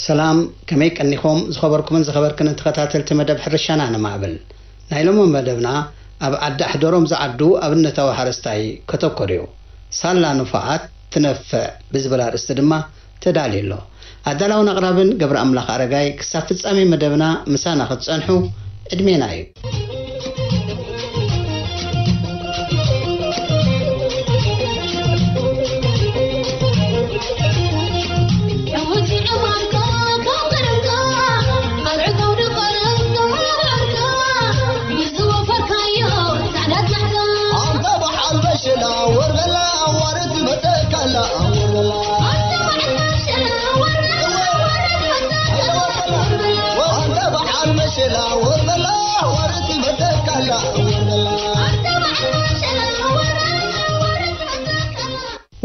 ሰላም፣ ከመይ ቀኒኹም? ዝኸበርኩምን ዝኸበርክንን ተኸታተልቲ መደብ ሕርሻና ንማዕብል። ናይ ሎሚ መደብና ኣብ ዓዲ ኣሕደሮም ዝዓዱ ኣብነታዊ ሓረስታይ ከተኮር እዩ። ሳላ ንፉዓት ትነፍዕ ብዝብል ኣርእስቲ ድማ ተዳልዩ ኣሎ። ኣዳላውን ኣቕራብን ገብረ ኣምላኽ ኣረጋይ። ክሳብ ፍጻሜ መደብና ምሳና ክትጸንሑ ዕድሜና እዩ።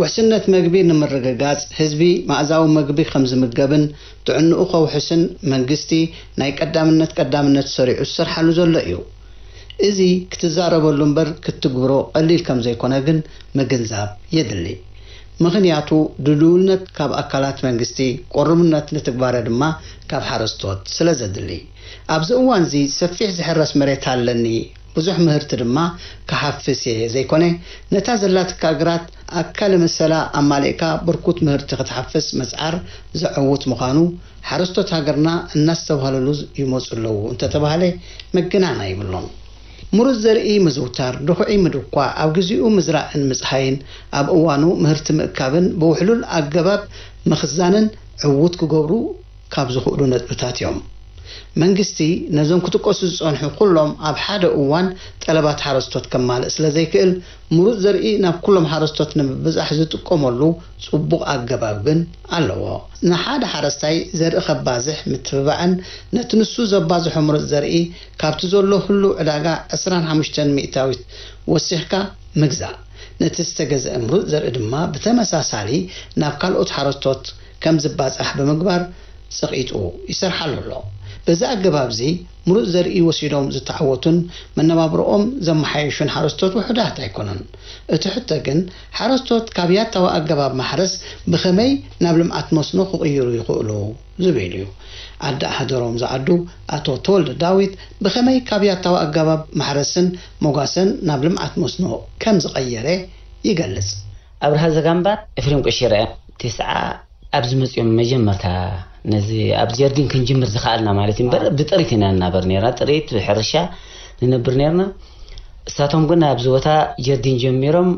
ውሕስነት መግቢ ንምርግጋጽ፣ ህዝቢ መኣዛዊ መግቢ ከም ዝምገብን ጥዕንኡ ከውሕስን መንግስቲ ናይ ቀዳምነት ቀዳምነት ሰሪዑ ዝሰርሓሉ ዘሎ እዩ። እዚ ክትዛረበሉ እምበር ክትትግብሮ ቀሊል ከም ዘይኮነ ግን ምግንዛብ የድሊ። ምኽንያቱ ድልውነት ካብ ኣካላት መንግስቲ፣ ቅሩብነት ንትግባረ ድማ ካብ ሓረስቶት ስለ ዘድሊ። ኣብዚ እዋንዚ ሰፊሕ ዝሕረስ መሬት ኣለኒ፣ ብዙሕ ምህርቲ ድማ ክሓፍስ እየ ዘይኮነ፣ ነታ ዘላትካ ግራት ኣካለ መሰላ ኣማሊእካ ብርኩት ምህርቲ ክትሓፍስ ምጽዓር ዘዕውት ምዃኑ ሓረስቶት ሃገርና እናስተብሃልሉ ይመጹ ኣለዉ እንተተባህለ መገናና ይብሉን። ምሩጽ ዘርኢ ምዝውታር፣ ድኹዒ ምድኳ፣ ኣብ ግዜኡ ምዝራእን ምጽሃይን፣ ኣብ እዋኑ ምህርቲ ምእካብን ብውሕሉል ኣገባብ ምኽዛንን ዕዉት ክገብሩ ካብ ዝኽእሉ ነጥብታት እዮም። መንግስቲ ነዞም ክጥቀሱ ዝጸንሑ ኩሎም ኣብ ሓደ እዋን ጠለባት ሓረስቶት ከማልእ ስለ ዘይክእል፣ ምሩጽ ዘርኢ ናብ ኩሎም ሓረስቶት ንምብጻሕ ዝጥቀመሉ ጽቡቕ ኣገባብ ግን ኣለዎ። ንሓደ ሓረስታይ ዘርኢ ከባዝሕ ምትብባዕን ነቲ ንሱ ዘባዝሖ ምሩጽ ዘርኢ ካብቲ ዘሎ ህሉው ዕዳጋ ዕስራን ሓሙሽተን ሚእታዊት ወሲኽካ ምግዛእ፣ ነቲ ዝተገዝአ ምሩጽ ዘርኢ ድማ ብተመሳሳሊ ናብ ካልኦት ሓረስቶት ከም ዝባጻሕ ብምግባር ጸቒጡ ይሰርሓሉ ኣሎ። በዚ ኣገባብዚ ምሩጽ ዘርኢ ወሲዶም ዝተዓወቱን መነባብሮኦም ዘመሓየሹን ሓረስቶት ውሑዳት ኣይኮኑን። እቲ ሕቶ ግን ሓረስቶት ካብ ያታዊ ኣገባብ ማሕረስ ብኸመይ ናብ ልምዓት መስኖ ክቕይሩ ይኽእሉ ዝብል እዩ። ኣደ ኣሕደሮም ዝዓዱ ኣቶ ተወልደ ዳዊት ብኸመይ ካብ ያታዊ ኣገባብ ማሕረስን መጓሰን ናብ ልምዓት መስኖ ከም ዝቐየረ ይገልጽ። ኣብርሃ ዘጋምባን ኤፍሬም ቀሺራን ተስዓ ኣብዚ መጺኦም መጀመርታ ነዚ ኣብ ጀርዲን ክንጅምር ዝኸኣልና ማለት እዩ። እምበር ብጥሪት ኢና ንናበር ነርና፣ ጥሪት ብሕርሻ ንነብር ነርና። እሳቶም ግን ኣብዚ ቦታ ጀርዲን ጀሚሮም፣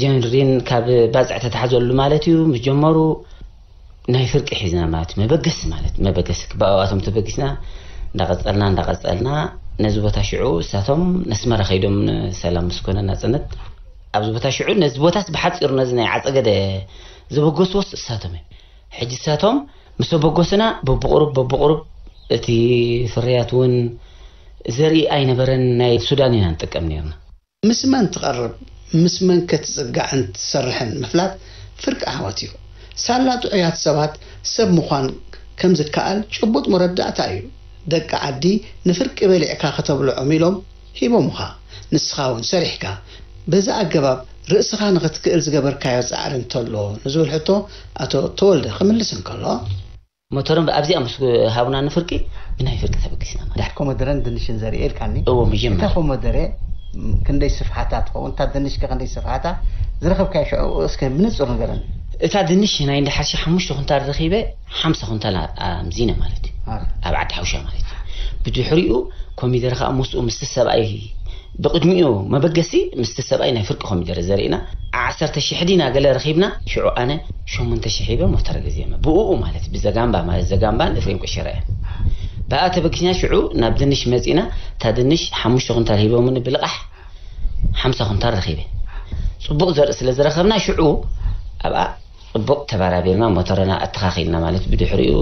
ጀርዲን ካብ ባጽዕ ተታሕዘሉ ማለት እዩ ምስ ጀመሩ ናይ ፍርቂ ሒዝና ማለት እዩ። መበገሲ ማለት መበገሲ ብኣዋቶም ተበጊስና እንዳቐጸልና እንዳቐጸልና ነዚ ቦታ ሽዑ እሳቶም ነስመራ ከይዶም ንሰላም ምስ ኮነ ናጽነት ኣብዚ ቦታ ሽዑ ነዚ ቦታስ ብሓጺሩ ነዚ ናይ ዓጸገደ ዘበገስዎስ እሳቶም እዮም። ሕጂ እሳቶም ምስ ኣበገሱና በብቑሩብ በብቑሩብ እቲ ፍርያት እውን ዘርኢ ኣይነበረን፣ ናይ ሱዳን ኢና ንጥቀም ነርና። ምስ መን ትቐርብ፣ ምስ መን ከ ትጽጋዕን ትሰርሕን ምፍላጥ ፍርቂ ዓወት እዩ። ሳላ ጥዑያት ሰባት ሰብ ምዃን ከም ዝከኣል ጭቡጥ መረዳእታ እዩ። ደቂ ዓዲ ንፍርቂ በሊዕካ ከተብልዖም ኢሎም ሂቦምኻ። ንስኻ እውን ሰሪሕካ በዚ ኣገባብ ርእስኻ ንኽትክእል ዝገበርካዮ ጻዕሪ እንተሎ ንዝብል ሕቶ ኣቶ ተወልደ ክምልስ እንከሎ፣ ሞተሮም ኣብዚኣ ምስ ሃቡና ንፍርቂ ብናይ ፍርቂ ተበጊስና ማለት። ዳሕ ኮመደረን ድንሽን ዘርኢ ኢልካኒ። እዎ፣ መጀመርያ። እታ ኮመደረ ክንደይ ስፍሓታ ትኸውን? እታ ድንሽ ከ ክንደይ ስፍሓታ? ዝረኸብካዮ ሽዑ እስከ ብንጹር ንገረኒ። እታ ድንሽ ናይ እንዳ ሓርሻ ሓሙሽተ ኩንታል ረኺበ፣ ሓምሳ ኩንታል ኣ-፣ ኣምዚነ ማለት እዩ። ኣረ። ኣብ ዓዲ ሓውሻ ማለት እዩ። ብድሕሪኡ ኮሚደረ ከኣ ምስኡ ምስቲ ሰብኣይ ብቕድሚኡ መበገሲ ምስቲ ሰብኣይ ናይ ፍርቂ ኮሚደረ ዘሪእና ዓሰርተ ሽሕ ዲና ገለ ረኺብና፣ ሽዑ ኣነ ሸሞንተ ሽሕ ሂበ ሞተር ገዚኤ። ብእኡ ማለት ብዘጋምባ ማለት ዘጋምባን ኤፍሬም ቀሸራያን። ብኣ ተበጊስና ሽዑ ናብ ድንሽ መጺና። እታ ድንሽ ሓሙሽተ ኩንታል ሂቦምኒ ብልቓሕ ሓምሳ ኩንታል ረኺበ። ጽቡቕ ዘርኢ ስለ ዝረኸብና ሽዑ ኣብኣ ጽቡቕ ተባራቢርና ሞተረና ኣተኻኺልና ማለት። ብድሕሪኡ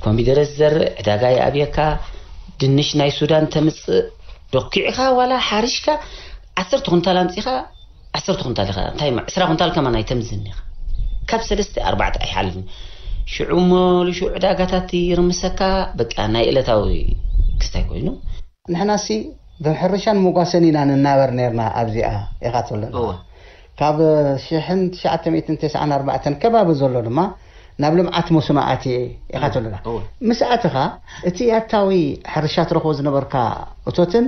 ኮሚደረ ዝዘርእ ዕዳጋ ይኣብየካ፣ ድንሽ ናይ ሱዳን ተምጽእ፣ ዶኪዕካ ዋላ ሓሪሽካ ዓሰርተ ኩንታል ኣምጺኻ ዓሰርተ ኩንታል ኢኻ እንታይ ማ- ዕስራ ኩንታል ከማን ኣይተምዝን ኢኻ። ካብ ሰለስተ ኣርባዕተ ኣይሓልፍን። ሽዑ እሞ ልሹ ዕዳጋታት ይርምሰካ። በቃ ናይ ዕለታዊ ክስታይ ኮይኑ። ንሕናሲ ብሕርሻን መጓሰን ኢና ንናበር ነርና ኣብዚኣ ኢኻ ትብለና። እወ። ካብ ሽሕን ትሽዓተ ሚእትን ተስዓን ኣርባዕተን ከባቢ ዘሎ ድማ ናብ ልምዓት መስኖ ኣትየ ኢኻ ትብለና። እወ። ምስ ኣትኻ እቲ ኣታዊ ሕርሻ ትረኽቦ ዝነበርካ እቶትን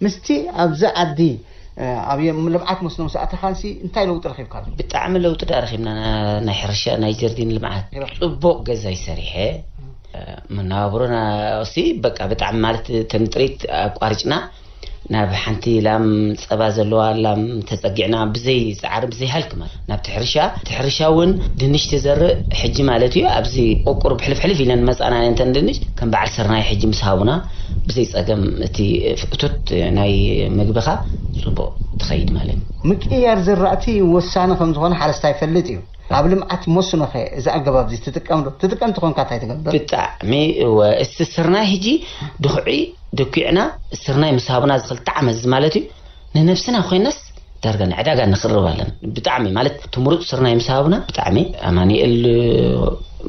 ምስቲ ኣብዚ ዓዲ ኣብ ልምዓት መስኖ ምስ ኣተኻንሲ እንታይ ለውጢ ረኺብካ? ብጣዕሚ ለውጢ ዳ ረኺብና። ና- ናይ ሕርሻ ናይ ጀርዲን ልምዓት ይረኽብ። ጽቡቕ ገዛይ ሰሪሐ። መነባብሮና ሲ በቃ ብጣዕሚ ማለት ተን ጥሪት ኣቋሪጭና ናብ ሓንቲ ላም ጸባ ዘለዋ ላም ተጸጊዕና ብዘይ ጻዕሪ ብዘይ ሃልክ ማለት ናብቲ ሕርሻ እቲ ሕርሻ እውን ድንሽ ትዘርእ ሕጂ ማለት እዩ። ኣብዚ ቆቁር ብሕልፍ ሕልፍ ኢለን መጻና እንተን ድንሽ ከም በዓል ስርናይ ሕጂ ምስ ሃቡና ብዘይ ጸገም እቲ ፍእቶት ናይ ምግብኻ ጽቡቕ ትኸይድ ማለት እዩ። ምቅያር ዝራእቲ ወሳኒ ከም ዝኾነ ሓረስታይ ይፈልጥ እዩ። ኣብ ልምዓት መስኖኸ እዚ ኣገባብ እዚ ትጥቀም ዶ? ትጥቀም ትኾንካ እንታይ ትገብር? ብጣዕሚ እወ። እስቲ ስርናይ ሕጂ ድኹዒ ደኪዕና ስርናይ ምስ ሃቡና እዚ ክልተ ዓመት እዚ ማለት እዩ ንነብስና ኮይናስ ዳርጋ ንዕዳጋ ንኽርብ ኣለና። ብጣዕሚ ማለት እቲ ምሩፅ ስርናይ ምስ ሃቡና ብጣዕሚ ኣማኑኤል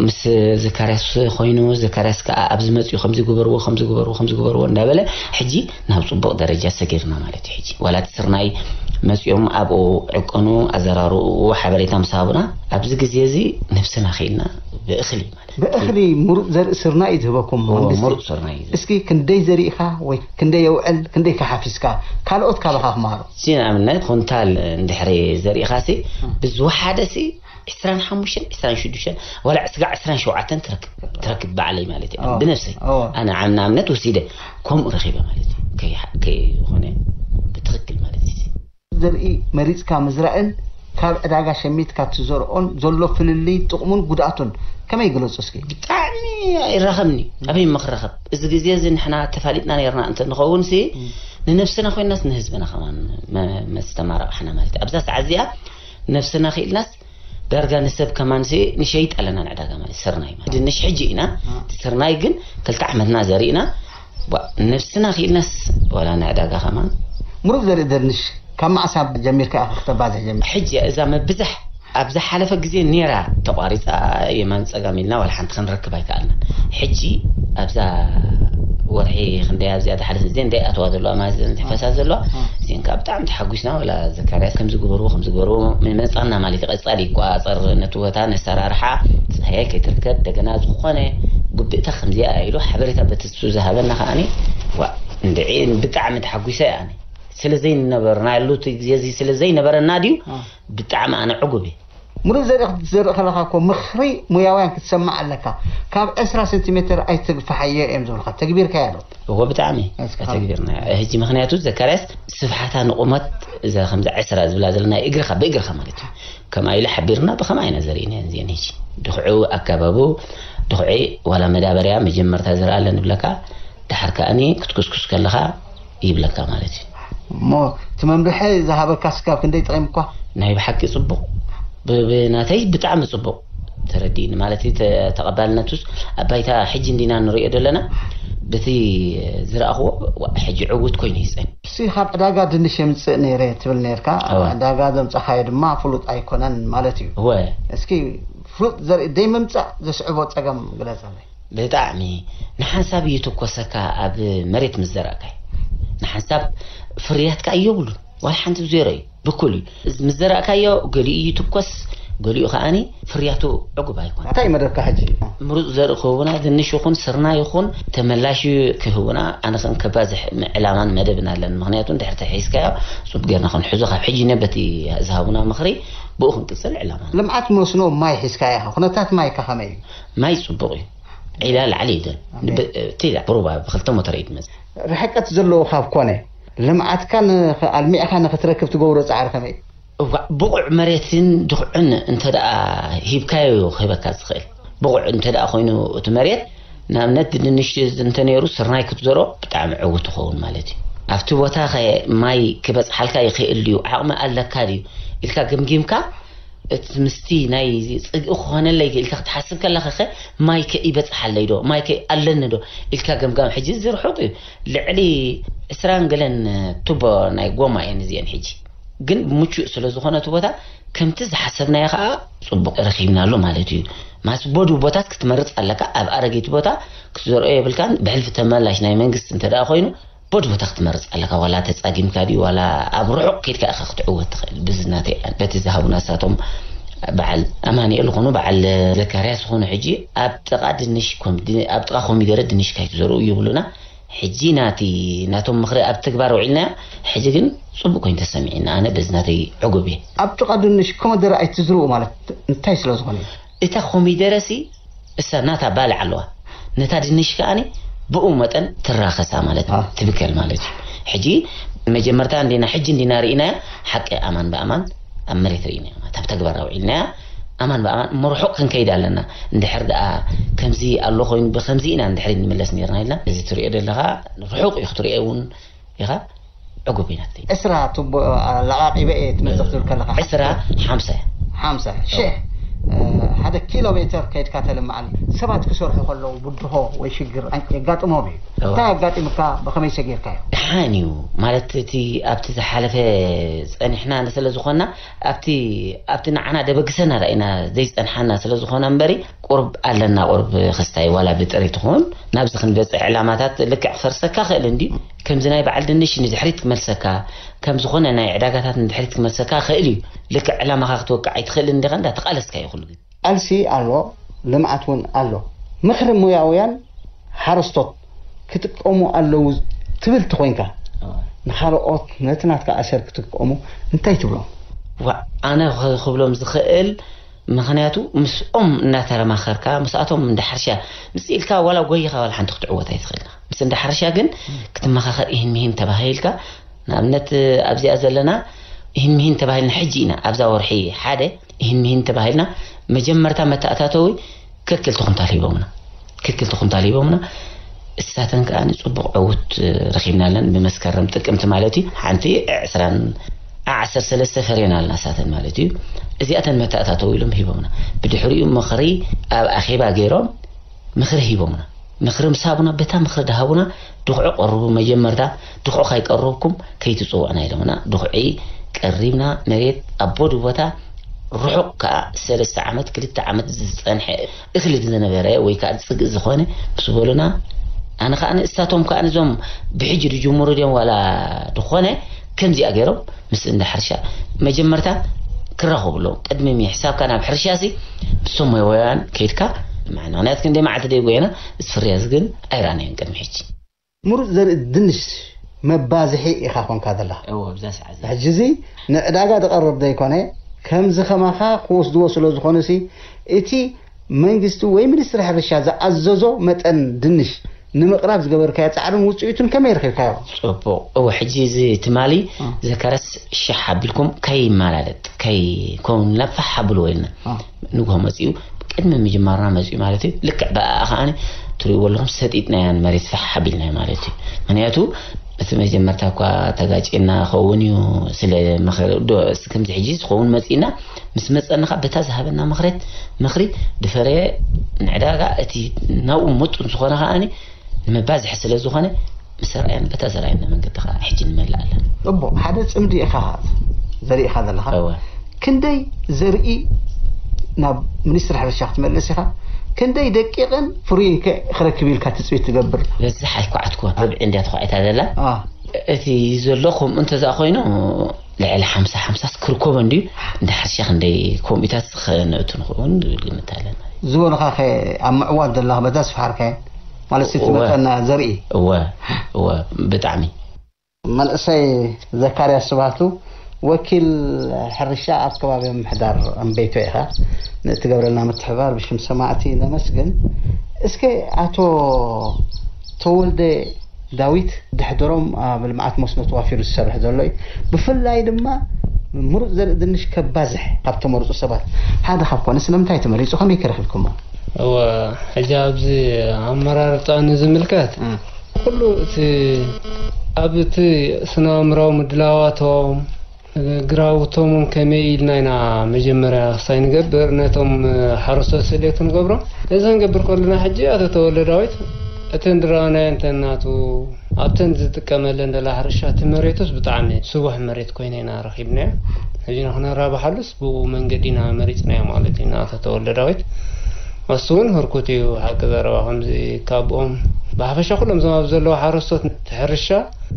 ምስ ዘካርያስ ኮይኑ ዘካርያስ ከዓ ኣብዚ መፅኡ ከምዚ ግበርዎ ከምዚ ግበርዎ ከምዚ ግበርዎ እንዳበለ ሕጂ ናብ ፅቡቕ ደረጃ ሰጊርና ማለት እዩ። ሕጂ ዋላ እቲ ስርናይ መፅኦም ኣብኡ ዕቅኑ ኣዘራርኡ ሓበሬታ ምስ ሃቡና ኣብዚ ግዜ እዚ ነብስና ክኢልና ብእኽሊ ማለት እዩ። ብእኽሊ ምሩፅ ዘርኢ ስርናይ እዩ ዝህበኩም እዎ፣ መንግስቲ። ምሩፅ ስርናይ እዩ። እስኪ ክንደይ ዘሪእኻ ወይ ክንደይ የውዕል ክንደይ ከሓፊስካ ካልኦት ካባኻ ክመሃሩ። እዚ ንኣብነት ኩንታል እንድሕሪ ዘሪእኻ ሲ ብዝወሓደ ሲ ዕስራን ሓሙሽተን ዕስራን ሽዱሽተን ዋላ ስጋዕ ዕስራን ሸውዓተን ትረክብ ትረክብ ባዕለይ ማለት እዩ። ኣዎ። ብነፍሰይ ኣዎ። ኣነ ዓም ንኣብነት ወሲደ ከምኡ ረኺበ ማለት እዩ። ከይ- ከይዝኾነ ብትኽክል ማለት እዩ። ዘርኢ መሪፅካ ምዝራእን ካብ ዕዳጋ ሸሚትካ ትዘርኦን ዘሎ ፍልልይ ጥቕሙን ጉድኣቱን ከመይ ግለፁ እስኪ? ብጣዕሚ ኣይራኸብኒ ኣበይ ምኽረኸብ እዚ ግዜ እዚ ንሕና ተፋሊጥና ነርና እንተ ንኸውን ሲ ንነብስና ኮይናስ ንህዝብና ከማን መ- መስተማረቕሕና ማለት እዩ። ኣብዛ ሰዓት እዚኣ ነብስና ክኢልናስ ዳርጋ ንሰብ ከማን ሲ ንሸይጥ ኣለና ንዕዳጋ ማለት ስርናይ ማለት ድንሽ ሕጂ ኢና እቲ ስርናይ ግን ክልተ ዓመትና ዘሪእና ዋ- ነብስና ክኢልናስ ዋላ ንዕዳጋ ከማን ምሩፅ ዘርኢ ድንሽ ካብ መዓስ ኣብ ጀሚርካ ኢኻ ክተባዝሕ ጀሚር? ሕጂ እዛ ምብዛሕ ኣብ ዝሓለፈ ግዜ ኔራ ተቋሪፃ የማን ፀጋም ኢልና ዋላ ሓንቲ ክንረክብ ኣይከኣልና። ሕጂ ኣብዛ ወርሒ ክንደይ ኣብዚኣ ዝሓለፈ ግዜ እንዳይ ኣተዋ ዘለዋ ማለት እዘን ዝሕፈሳ ዘለዋ እዚን ከዓ ብጣዕሚ ተሓጒስና። ዋላ ዘካርያስ ከምዚ ግበርዎ ከምዚ ግበርዎ መፃና ማለት እዩ። ቀፃሊ ይቋፀር ነቲ ቦታ ነሰራርሓ ፀሃየ ከይትርከብ እንደገና ዝኾነ ጉብእታ ከምዚኣ ኢሉ ሓበሬታ በቲ እሱ ዝሃበና ከዓኒ ዋ እንድዒ ብጣዕሚ ተሓጒሰ ኣነ ስለ ዘይነበርናሉ እቲ ግዜ እዚ ስለ ዘይነበረና ድዩ ብጣዕሚ ኣነ ዕጉብ እየ። ሙሉእ ዘርኢ ክትዘርእ ከለኻ እኮ ምኽሪ ሙያውያን ክትሰምዕ ኣለካ። ካብ ዕስራ ሴንቲሜተር ኣይትግፋሓዮ እዮም ዝብልካ። ተግቢርካዮ ዶ? እዎ ብጣዕሚ እስኪ ተግቢርና። ሕጂ ምኽንያቱ ዘካርያስ ስፍሓታ ንቑመት እዛ ከምዚ ዕስራ ዝብላ ዘለና እግርኻ ብእግርኻ ማለት እዩ። ከምኣ ኢሉ ሓቢርና ብኸምኣ ኢና ዘርእና እዚአን ሕጂ ድኹዑ ኣካባቡ ድኹዒ ዋላ መዳበርያ መጀመርታ ዝረኣለ ንብለካ ድሓር ከኣኒ ክትኩስኩስ ከለኻ ይብለካ ማለት እዩ። እሞ እቲ መምርሒ ዝሃበካ ስጋብ ክንደይ ጠቒምኳ? ናይ ብሓቂ ጽቡቕ ብናተይ ብጣዕሚ ጽቡቕ ተረዲእኒ ማለት እዩ። ተቐባልነቱስ ኣብ ባይታ ሕጂ እንዲና ንሪኦ ዘለና በቲ ዝረኣኽዎ ሕጂ ዕውት ኮይኑ ይጸን። እስኪ ካብ ዕዳጋ ድንሽ የምፅእ ነይረ ትብል ነርካ። ዕዳጋ ዘምፀኻዮ ድማ ፍሉጥ ኣይኮነን ማለት እዩ። እወ። እስኪ ፍሉጥ ዘርኢ ደይ ምምፃእ ዘስዕቦ ፀገም ግለፀለይ። ብጣዕሚ ንሓንሳብ እዩ ትኮሰካ ኣብ መሬት ምስ ዘራእካይ ንሓንሳብ ፍርያትካ እየብሉን ዋላ ሓንቲ ዜሮ እዩ ብኩል እዩ። ምስ ዘራእካዮ ገሊኡ ይትኮስ ገሊኡ ከዓኒ ፍርያቱ ዕጉብ ኣይኮነ። እንታይ መደብካ ሕጂ? ምሩፅ ዘርኢ ክህቡና ድንሽ ይኹን ስርና ይኹን ተመላሽ ክህቡና ኣነ ከም ከባዝሕ ዕላማን መደብን ኣለኒ። ምክንያቱ እንድሕር ተሒዝካዮ ፅቡቅ ጌርና ክንሕዞ ካብ ሕጂ ነ በቲ ዝሃቡና ምክሪ ብኡ ክንቅፅል ዕላማ። ልምዓት መስኖ ማይ ሒዝካ ኢኻ። ኩነታት ማይካ ከመይ እዩ? ማይ ፅቡቅ እዩ። ዒላ ላዕሊ ይደል እቲ ሩባ ብክልተ ሞተር እዩ ትመፅእ። ርሕቀት ዘለዎ ካብ ኮነ ልምዓትካ ኣልሚዕካ ንክትረክብ ትገብሮ ፃዕሪ ከመይ? እዋእ ብቑዕ መሬትን ድኹዕን እንተ ደኣ ሂብካዮ እዩ ክህበካ ዝኽእል። ብቑዕ እንተ ደኣ ኮይኑ እቲ መሬት ንኣብነት ድንሽ እንተነይሩ ስርናይ ክትዘርኦ ብጣዕሚ ዕዉት ትኸውን ማለት እዩ። ኣብቲ ቦታ ኸ ማይ ክበጽሓልካ ይኽእል ድዩ፣ ዓቕሚ ኣለካ ድዩ ኢልካ ገምጊምካ፣ እቲ ምስቲ ናይ ጽግኢ ክኾነለይ ኢልካ ክትሓስብ ከለኻ ኸ፣ ማይ ከ ይበጽሓለይ ዶ፣ ማይ ከ ኣለኒ ዶ ኢልካ ገምጋም። ሕጂ እዚ ርሑቕ እዩ። ልዕሊ ዕስራን ገለን ቱቦ ናይ ጎማ እየን እዚአን። ሕጂ ግን ምቹእ ስለ ዝኾነ እቲ ቦታ ከምቲ ዝሓሰብናዮ ኸዓ ጽቡቕ ረኺብናሉ ማለት እዩ። ማስ ቦዱ ቦታት ክትመርጽ ኣለካ። ኣብ ኣረጊት ቦታ ክትዘርኦ የብልካን። ብሕልፊ ተመላሽ ናይ መንግስቲ እንተ ደኣ ኮይኑ፣ ቦድ ቦታ ክትመርጽ ኣለካ። ዋላ ተጻጊምካ ድዩ፣ ዋላ ኣብ ርሑቕ ከይድካ ኢኻ ክትዕወት ትኽእል። ብዝናተይ፣ በቲ ዝሃቡና እሳቶም፣ በዓል ኣማኑኤል ዝኾኑ፣ በዓል ዘካርያስ ዝኾኑ፣ ሕጂ ኣብ ጥቓ ድንሽ ኮም-፣ ድ-፣ ኣብ ጥቓ ኮሚደረ ድንሽ ካይትዘርኡ ይብሉና። ሕጂ ናቲ፣ ናቶም ምኽሪ ኣብ ተግባር ውዒልና። ሕጂ ግን ጽቡቕ ኮይኑ ተሰሚዕና። ኣነ በዝናተይ ዕጉብ እየ። ኣብ ጥቓ ድንሽ ኮሚደረ ኣይትዝርኡ ማለት እንታይ ስለ ዝኾነ እዩ? እታ ኮሚደረሲ እሳ ናታ ባልዕ ኣለዋ። ነታ ድንሽ ከኣኒ ብኡ መጠን ትራኸሳ ማለት እዩ፣ አ። ትብከል ማለት እዩ። ሕጂ መጀመርታ እንዲና፣ ሕጂ እንዲና ርኢናያ፣ ሓቂ ኣማን ብኣማን ኣብ መሬት ርኢናያ ማለት፣ ኣብ ተግባር ኣውዒልናያ። ኣማን ብኣማን እሞ ርሑቕ ክንከይድ ኣለና። እንድሕር ደኣ ከምዚ ኣሎ ኮይኑ ብከምዚ ኢና እንድሕር ንምለስ ነርና ኢልና፣ እዚ ትሪኦ ዘለኻ ርሑቕ እዩ ክትሪኦ እውን ኢኻ። ዕጉብ ኢና ትብል። ዕስራ ቱቦ ኣለቓቒበ እየ ትመጽእ ክትብል ከለኻ፣ ዕስራ፣ ሓምሳ። ሓምሳ ሽሕ፣ እ፣ ሓደ ኪሎ ሜተር ከይድካ ተልምዓል። ሰባት ክሰርሑ ከለዉ ብድሆ ወይ ሽግር ኣን-፣ የጋጥሞም እዩ። እዋ። እንታይ ኣጋጢሙካ? ብኸመይ ሰጊርካዮ? ደሓን እዩ። ማለት፣ እቲ ኣብቲ ዝሓለፈ ጸኒሕና ስለ ዝኾንና፣ ኣብቲ፣ ኣብቲ ንዓና ደበግሰና ርኢና ዘይጸንሓና ስለ ዝኾነ እምበሪ፣ ቁርብ ኣለና፣ ቁርብ ክስታይ ዋላ ብጥሪት ይኹን ናብዚ ክንበጽሕ ዕላማታት ልክዕ ክፈርሰካ ክእል እንድዩ። ከምዚ ናይ በዓል ድንሽ ንድሕሪት ክመልሰካ፣ ከም ዝኾነ ናይ ዕዳጋታት ንድሕሪት ክመልሰካ ክእል እዩ። ልክዕ ዕላማኻ ክትወቅዕ ኣይትኽእልን እንዲኻ፣ እንዳተቓለስካ እዩ ኩሉ ግዜ። ቃልሲ ኣሎ፣ ልምዓት እውን ኣሎ። ምኽሪ ሙያውያን ሓረስቶት ክጥቀሙ ኣለዉ ትብል ተኾይንካ፣ እዋ። ንኻልኦት ነቲ ናትካ ኣሰር ክትጥቀሙ እንታይ ትብሎም? ዋ፣ ኣነ ኽ-፣ ክብሎም ዝኽእል፣ ምኽንያቱ ምስኦም እናተረማኸርካ፣ ምስኣቶም እንዳ ሓርሻ ምስ ኢልካ ዋላ ጎይኻ ዋላ ሓንቲ ክትዕወት ኣይትኽእልን። ምስ እንዳ ሓርሻ ግን ክትመኻኸር ኢህን ምሂን ተባሂልካ፣ ንኣብነት ኣብዚኣ ዘለና ኢህን ምሂን ተባሂልና ሕጂ ኢና ኣብዛ ወርሒ ሓደ ኢህን ምሂን ተባሂልና መጀመርታ መተኣታተዊ ከክልተ ኩንታል ሂቦምና። ከክልተ ኩንታል ሂቦምና። እሳተን ከኣ ንጽቡቕ ዕዉት ረኺብናለን። ብመስከረም ጥቅምቲ ማለት እዩ። ሓንቲ ዕስራን ዓሰርተ ሰለስተ ፈርየናልና እሳተን ማለት እዩ። እዚኣተን መተኣታተዊ ኢሎም ሂቦምና። ብድሕሪኡ ምኽሪ ኣብ ኣኼባ ገይሮም ምኽሪ ሂቦምና። ምኽሪ ምስ ሃቡና፣ በታ ምኽሪ ድሃቡና፣ ድኹዒ ቀርቡ። መጀመርታ ድኹዒ ካይቀረብኩም ከይትጽውዑና ኢሎምና። ድኹዒ ቀሪብና፣ መሬት ኣብ ቦዲ ቦታ ርሑቕ ከኣ ሰለስተ ዓመት፣ ክልተ ዓመት ዝጸንሐ እኽሊ ዝነበረ ወይ ከኣ ጽግእ ዝኾነ ምስ በሉና፣ ኣነ ከኣ ንእሳቶም ከኣ ነዞም ብሕጂ ዝጅምሩ ድዮም ዋላ ዝኾነ ከምዚኣ ገይሮም ምስ እንዳ ሕርሻ መጀመርታ ክራኸቡ ኣለዎም። ቅድሚ ምሕሳብካ ናብ ሕርሻ ሲ ምስቶም ሞያውያን ከይድካ ምዕናይ። ክንደይ መዓልቲ ደይ ጎየና፣ እዚ ፍርያት ግን ኣይረኣናዮን ቅድሚ ሕጂ። ምሩጽ ዘርኢ ድንሽ መባዝሒ ኢኻ ኮንካ ዘለኻ። እወ፣ ኣብዛ ሰዓት እዚኣ። ሕጂ እዚ ንዕዳጋ ዝቐርብ ዘይኮነ፣ ከምዚ ከማኻ ክወስድዎ ስለ ዝኾኑ ሲ፣ እቲ መንግስቲ ወይ ሚኒስትሪ ሕርሻ ዝኣዘዞ መጠን ድንሽ ንምቕራብ ዝገበርካዮ ጻዕርን ውጽኢቱን ከመይ ረኺብካዮ? ጽቡቕ። እወ፣ ሕጂ እዚ ትማሊ እ። ዘካርያስ ሽሕ ኣቢልኩም ከይመላለጥ፣ ከይከውንልና ፋሕ ኣብልዎ ኢልና። እ። ንግሆ መጺኡ፣ ቅድሚ ምጅማርና መጺኡ ማለት እዩ። ልክዕ ብኣኣ ከኣ ትርእይዎ ኣለኹም፣ ሰጢጥናያን መሬት ፋሕ ኣቢልናዮ ማለት እዩ። ምኽንያቱ እቲ መጀመርታ እኳ ተጋጭና ኸውን እዩ፣ ስለ ምኽሪ ዶ፣ እስቲ ከምዚ ሕጂ ዝኸውን መጺእና፣ ምስ መጸና ኸኣ በታ ዝሃበና ምኽረት፣ ምኽሪ ድፈረየ ንዕዳጋ እቲ ናብኡ ምጡን ዝኾነ ከኣ ንመባዝሒ ስለ ዝኾነ፣ ምስ ኣርኣየና፣ በታ ዘርኣየና መንገዲ ከኣ ሕጂ ንመልእ ኣለና። ጽቡቕ፣ ሓደ ጽምዲ ኢኻ ዘሪእኻ ዘለኻ። እወ። ክንደይ ዘርኢ ናብ ሚኒስትሪ ሕርሻ ክትመልስ ኢኻ? ክንደይ ደቂቕን ፍሩይን ከ ክረክብ ኢልካ ትጽቢት ትገብር? በዝሕ ኣይኳዓትኩዋን፣ ርብዒ እንድያ ተኳዒታ ዘላ። አ። እቲ ዘሎ ከምኡ እንተዝኣ ኮይኑ፣ ልዕሊ ሓምሳ ሓምሳ ክርከቦ እንድዩ። እንዳ ሕርሻ ክንደይ ከምኡታት ክነእቱ ንኸውን ግምት ኣለና። ዝበሉኻ ከ ኣብ ምዕዋት ዘለኻ በዛ ዝፈሓርካዮ? ማለት እቲ እወ። መጠን ዘርኢ? እወ፣ እወ፣ ብጣዕሚ። መንእሰይ ዘካርያስ ስብሃቱ፣ ወኪል ሕርሻ ኣብ ከባቢ ምምሕዳር እምበይቶ ኢኻ። ንእትገብረልና ምትሕብባር ብሽም ሰማዕቲ ነመስግን። እስከ ኣቶ ተወልደ ዳዊት፣ ድሕደሮም ኣብ ልምዓት መስኖ ተዋፊሩ ዝሰርሕ ዘሎ እዩ። ብፍላይ ድማ ምሩፅ ዘርኢ ድንሽ ከባዝሕ ካብ ተመርፁ ሰባት ሓደ ካብ ኮነ፣ ስለምንታይ ተመሪፁ? ከመይ ከ ረኺብኩሞ? እወ፣ ሕጂ ኣብዚ ኣመራርጻ ንዝምልከት፣ እም። ኩሉ እቲ፣ ኣብ እቲ ስነ-ኣእምራዊ ምድላዋቶም፣ ግራውቶም እውን ከመይ ኢልና ኢና መጀመርያ ክሳይ ንገብር፣ ነቶም ሓረስቶት ሰሌክት ንገብሮም። እዚ ክንገብር ከለና ሕጂ፣ ኣቶ ተወልደ ዳዊት፣ እቲ እንድረኣናዮ እንተ ናቱ፣ ኣብተን ዝጥቀመለን ደላ ሕርሻ፣ እቲ መሬቱስ ብጣዕሚ ስቡሕ መሬት ኮይነ ኢና ረኺብናዮ። ሕጂ ንክነራብሓሉስ ብኡ መንገዲ ኢና መሪጽናዮ ማለት እዩ፣ ንኣቶ ተወልደ ዳዊት። እሱ እውን ህርኩት እዩ፣ ሓቂ ዘረባ። ከምዚ ካብኦም ብሓፈሻ ኩሎም እዞም ኣብ ዘለዉ ሓረስቶት እቲ ሕርሻ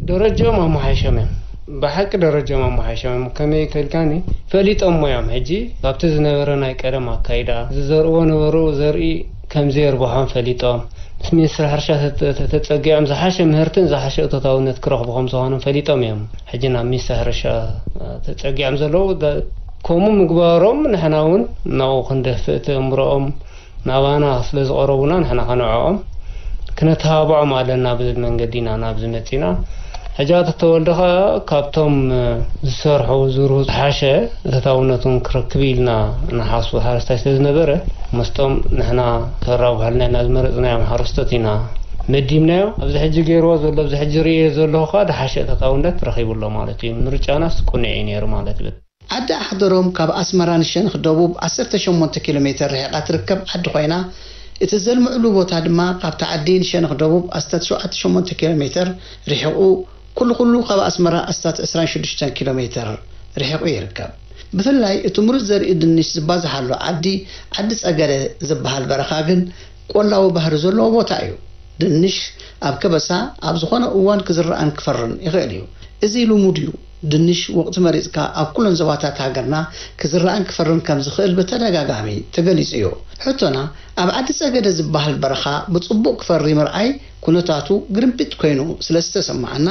ደረጃኦም ኣመሓይሾም እዮም። ብሓቂ ደረጃኦም ኣመሓይሾም እዮም። ከመይ ከልካኒ ፈሊጦም እዮም። ሕጂ ካብቲ ዝነበረ ናይ ቀደም ኣካይዳ ዝዘርእዎ ነበሩ ዘርኢ ከም ዘየርብሖም ፈሊጦም፣ ምስ ሚኒስትሪ ሕርሻ ተተ-፣ ተተ-፣ ተጸጊዖም ዝሓሸ ምህርትን ዝሓሸ እቶታውነት ክረኽቡ ከም ዝኾኖም ፈሊጦም እዮም። ሕጂ ናብ ሚኒስትሪ ሕርሻ ተጸጊዖም ዘለዉ። ደ-፣ ከምኡ ምግባሮም ንሕና እውን ናብኡ ክንደፍእ እቲ እምሮኦም ናባና ስለ ዝቐረቡና ንሕና ከንዕኦም ክነተባብዖም ኣለና ብዝብል መንገዲ ኢና ናብዚ መጺና። ሕጂ ኣቶ ተወልደ ኸኣ ካብቶም ዝሰርሑ ዝርሁ ዝሓሸ እቶታውነቱን ክረክብ ኢልና ንሓስቡ ሓረስታይ ስለ ዝነበረ፣ ምስቶም ንሕና ከራብሐልና ኢልና ዝመረጽናዮም ሓረስቶት ኢና መዲብናዮ። ኣብዚ ሕጂ ገይርዎ ዘሎ፣ ኣብዚ ሕጂ ርእዮ ዘለኹ ኸኣ ዝሓሸ እቶታውነት ረኺቡ ኣሎ ማለት እዩ። ምርጫናስ ቅኑዕ እዩ ነይሩ ማለት እዩ። ዓዲ ኣሕደሮም ካብ ኣስመራ ንሸነኽ ደቡብ ዓሰርተ ሸሞንተ ኪሎ ሜተር ርሒቓ ትርከብ ዓዲ ኮይና፣ እቲ ዘልምዕሉ ቦታ ድማ ካብቲ ዓዲ ንሸነኽ ደቡብ ኣስታት ሸውዓተ ሸሞንተ ኪሎ ሜተር ርሒቑ፣ ኩሉ ኩሉ ካብ ኣስመራ ኣስታት ዕስራን ሽዱሽተን ኪሎ ሜተር ርሒቑ ይርከብ። ብፍላይ እቲ ምሩፅ ዘርኢ ድንሽ ዝባዝሓሉ ዓዲ፣ ዓዲ ጸገደ ዝበሃል በረኻ ግን ቆላዊ ባህሪ ዘለዎ ቦታ እዩ። ድንሽ ኣብ ከበሳ ኣብ ዝኾነ እዋን ክዝረኣን ክፈርን ይኽእል እዩ። እዚ ልሙድ እዩ። ድንሽ ወቕቲ መሪጽካ ኣብ ኩለን ዞባታት ሃገርና ክዝረኣን ክፈርን ከም ዝኽእል ብተደጋጋሚ ተገሊጹ እዩ። ሕቶና፣ ኣብ ዓዲ ጸገደ ዝበሃል በረኻ ብጽቡቕ ክፈሪ ምርኣይ ኩነታቱ ግርምቢጥ ኮይኑ ስለ ዝተሰማዓና፣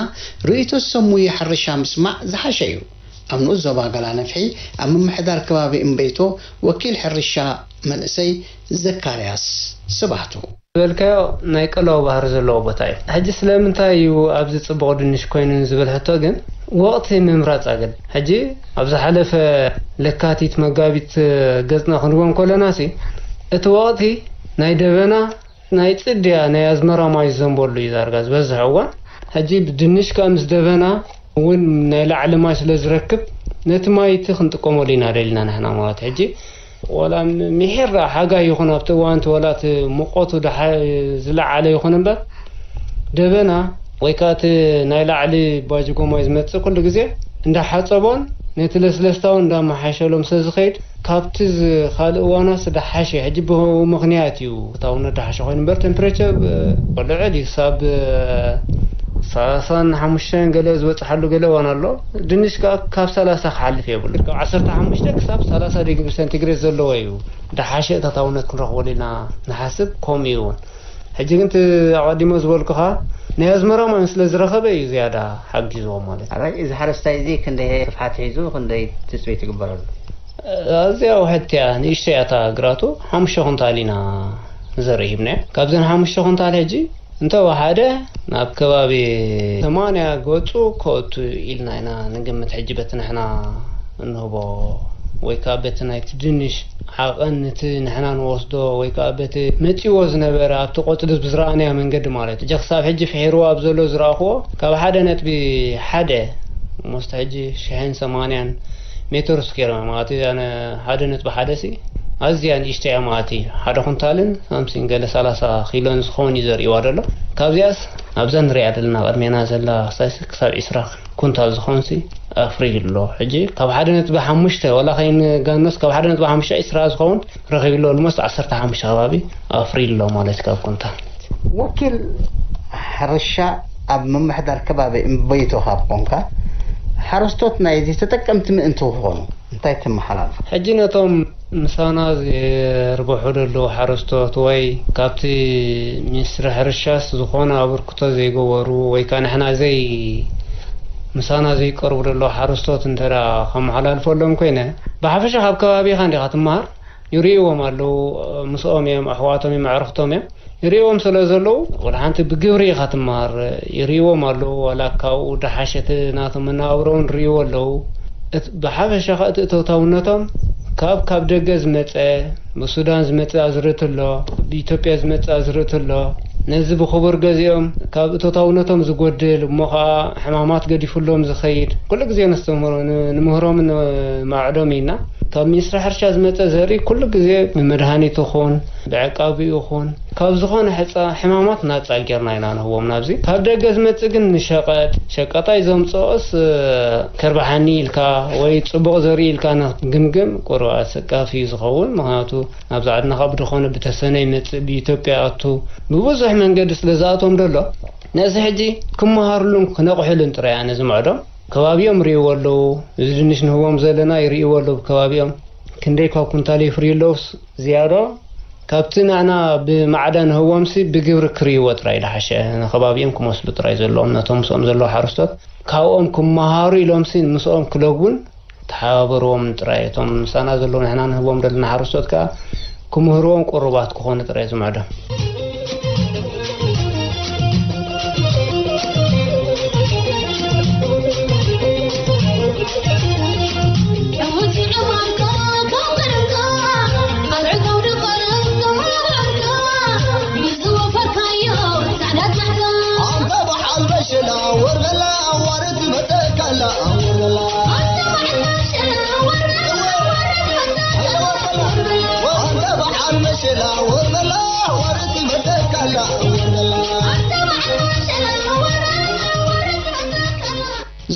ርእይቶ ሰሙይ ሕርሻ ምስማዕ ዝሓሸ እዩ። ኣብ ንኡስ ዞባ ገላነፍሒ ኣብ ምምሕዳር ከባቢ እምበይቶ ወኪል ሕርሻ መንእሰይ ዘካርያስ ስባህቱ። ዝበልካዮ ናይ ቀላዊ ባህሪ ዘለዎ ቦታ እዩ። ሕጂ ስለምንታይ እዩ ኣብዚ ጽቡቕ ድንሽ ኮይኑ ንዝብል ሕቶ ግን፣ ወቕቲ ምምራጽ ኣገድ-፣ ሕጂ ኣብ ዝሓለፈ ለካቲት፣ መጋቢት ገጽና ክንብቦም ከለና ሲ፣ እቲ ወቕቲ ናይ ደበና፣ ናይ ጽድያ፣ ናይ ኣዝመራ ማይ ዝዘንበሉ እዩ ዳርጋ ዝበዝሕ እዋን። ሕጂ ድንሽ ከኣ ምስ ደበና እውን ናይ ላዕሊ ማይ ስለ ዝረክብ፣ ነቲ ማይ እቲ ክንጥቀመሉ ኢና ደሊና ንሕና ማለት። ሕጂ ዋላ ም-፣ ምሒር ደኣ ሓጋይ ይኹን ኣብቲ እዋን እቲ ዋላ እቲ ሙቐቱ ደሓ-፣ ዝለዓለ ይኹን እምበር፣ ደበና ወይ ከኣ እቲ ናይ ላዕሊ ባጅጎ ማይ ዝመጽእ ኩሉ ግዜ እንዳሓጸቦን ነቲ ለስለስታ እውን እንዳመሓሸሎም ስለ ዝኸይድ፣ ካብቲ ዝ-፣ ካልእ እዋናት ዝሓሸ እዩ። ሕጂ ብኡ ምኽንያት እዩ እታውነት ዝሓሸ ኮይኑ እምበር፣ ቴምፕሬቸር፣ እ፣ ልዑል እዩ። ክሳብ፣ እ፣ ሰላሳን ሓሙሽተን ገለ ዝበጽሓሉ ገለ እዋን ኣሎ። ድንሽ ከኣ ካብ ሰላሳ ክሓልፍ የብሉ። ካብ ዓሰርተ ሓሙሽተ ክሳብ ሰላሳ ዲግሪ ሴንቲግሬድ ዘለዎ እዩ ዝሓሸ እታውነት ክንረኽበሉ ኢና ንሓስብ። ከምኡ እዩ እውን። ሕጂ ግን እቲ ኣቐዲሞ ዝበልኩኻ ናይ ኣዝመራ ማይ ስለ ዝረኸበ እዩ ዝያዳ ሓጊዝዎ ማለት እዩ። ኣራይ፣ እዚ ሓረስታይ እዚ ክንደይ ስፍሓት ሒዙ፣ ክንደይ ትጽቢት ይግበረሉ? ኣዝያ ውሕድቲ እያ፣ ንእሽተይ እያ እታ ግራቱ፣ ሓሙሽተ ኩንታል ኢና ንዘርኢ ሂብናዮ። ካብዘን ሓሙሽተ ኩንታል ሕጂ እንተወሓደ ናብ ከባቢ ሰማንያ ገጹ ከእቱ ኢልና ኢና ንግምት። ሕጂ በቲ ንሕና እንህቦ ወይ ከኣ በቲ ናይቲ ድንሽ ዓቐን፣ ነቲ ንሕና ንወስዶ ወይ ከኣ በቲ መጺዎ ዝነበረ ኣብቲ ቆጽሊ ብዝረኣናዮ መንገዲ ማለት እዩ። ሕጂ ክሳብ ሕጂ ፍሒርዎ ኣብ ዘሎ ዝረኣኽዎ ካብ ሓደ ነጥቢ ሓደ፣ ሞስት ሕጂ ሽሕን ሰማንያን ሜትር ስኩዌር ማለት እዩ። ኣነ ሓደ ነጥቢ ሓደ ሲ ኣዝያ ንእሽተይ እያ ማለት እዩ። ሓደ ኩንታልን ሳምሲን ገለ ሰላሳ ኪሎን ዝኸውን እዩ ዘርእይዋ ዘሎ። ካብዚኣስ ኣብዛ ንሪኣ ዘለና ቅድሜና ዘላ ክሳብ ዒስራ ኩንታል ዝኾንሲ ኣፍርዩ ኣሎ። ሕጂ ካብ ሓደ ነጥቢ ሓሙሽተ ዋላ ከይንጋኖስ፣ ካብ ሓደ ነጥቢ ሓሙሽተ ዒስራ ዝኸውን ረኺቡ ኣሎ። ኦልሞስት ዓሰርተ ሓሙሽተ ከባቢ ኣፍርዩ ኣሎ ማለት ካብ ኩንታል። ወኪል ሕርሻ ኣብ ምምሕዳር ከባቢ እምበይቶ ካብ ኮንካ፣ ሓረስቶት ናይዚ ተጠቀምቲ ምእንቲ ክኾኑ እንታይ ተመሓላልፍ? ሕጂ ነቶም ምሳና ዝርብሑ ዘለዉ ሓረስቶት ወይ ካብቲ ሚኒስትሪ ሕርሻስ ዝኾነ ኣበርክቶ ዘይገበሩ ወይ ከኣ ንሕና ዘይ-፣ ምሳና ዘይቀርቡ ዘለዉ ሓረስቶት እንተ ደኣ ከመሓላልፈሎም ኮይነ፣ ብሓፈሻ ካብ ከባቢኻ እንዲኻ ትመሃር፣ ይርእይዎም ኣለዉ፣ ምስኦም እዮም፣ ኣሕዋቶም እዮም፣ ኣዕርኽቶም እዮም። ይርእይዎም ስለ ዘለዉ፣ ወላ ሓንቲ ብግብሪ ኢኻ ትመሃር፣ ይርእይዎም ኣለዉ፣ ዋላ ካብኡ ደሓሸ እቲ ናቶም መነባብሮ እውን ይርእይዎ ኣለዉ። እት-፣ ብሓፈሻ ኸኣ እቲ እቶታውነቶም ካብ ካብ ደገ ዝመጸ፣ ብሱዳን ዝመጸ ኣዝርእቲ ኣሎ፣ ብኢትዮጵያ ዝመጸ ኣዝርእቲ ኣሎ። ነዚ ብኽቡር ገዚኦም ካብ እቶታውነቶም ዝጎድል እሞ ኸኣ ሕማማት ገዲፉሎም ዝኸይድ ኩሉ ግዜ ነስተምህሮ፣ ን-፣ ንምህሮምን ንማዕዶም ኢና። ካብ ሚኒስትሪ ሕርሻ ዝመጸ ዘርኢ ኩሉ ግዜ ብመድሃኒት ይኹን ብዕቃቢ ይኹን ካብ ዝኾነ ሕጻ ሕማማት ናጻ ጌርና ኢና ንህቦም ናብዚ። ካብ ደገ ዝመጽእ ግን ንሸቐጥ፣ ሸቀጣይ ዘምጽኦስ፣ እ፣ ከርባሓኒ ኢልካ ወይ ጽቡቕ ዘርኢ ኢልካ ንክትግምግም ቁሩብ ኣሰቃፊ እዩ ዝኸውን። ምኽንያቱ ናብዚ ዓድና ካብ ዝኾነ ብተሰነ ይመጽእ፣ ብኢትዮጵያ ይኣቱ፣ ብብዙሕ መንገዲ ስለ ዝኣቶም ደሎ፣ ነዚ ሕጂ ክመሃሩሉን ክነቕሕሉን ጥራይ እያ ነዚ ምዕዶም። ከባቢኦም ይርእይዎ ኣለዉ። እዚ ድንሽ ንህቦም ዘለና ይርእይዎ ኣለዉ ብከባቢኦም። ክንደይ ካብ ኩንታል የፍርዩ ኣለዉስ ዝያዶ ካብቲ ንሕና ብማዕዳ ንህቦምሲ ብግብሪ ክርእይዎ ጥራይ ዝሓሸ፣ ንከባቢኦም ክመስሉ ጥራይ ዘለዎም ነቶም ምስኦም ዘለዉ ሓረስቶት ካብኦም ክመሃሩ ኢሎምሲ ምስኦም ክለጉን ተሓባበርዎም ጥራይ። እቶም ምሳና ዘለዉ ንሕና ንህቦም ዘለና ሓረስቶት ከኣ ክምህርዎም ቁሩባት ክኾኑ ጥራይ ዝምዕዶ።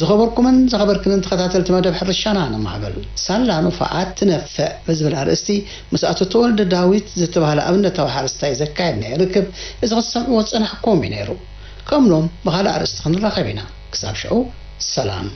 ዝኸበርኩምን ዝኸበርክንን ተኸታተልቲ መደብ ሕርሻና ንማዕበል፣ ሳላ ንፉዓት ትነፍዕ ብዝብል ኣርእስቲ ምስ ኣቶ ተወልደ ዳዊት ዝተባህለ ኣብነታዊ ሓረስታይ ዘካየድናዮ ርክብ፣ እዚ ክትሰምዕዎ ዝጸናሕኩም እዩ ነይሩ። ከም ሎም ብኻልእ ኣርእስቲ ክንራኸብ ኢና። ክሳብ ሽዑ ሰላም።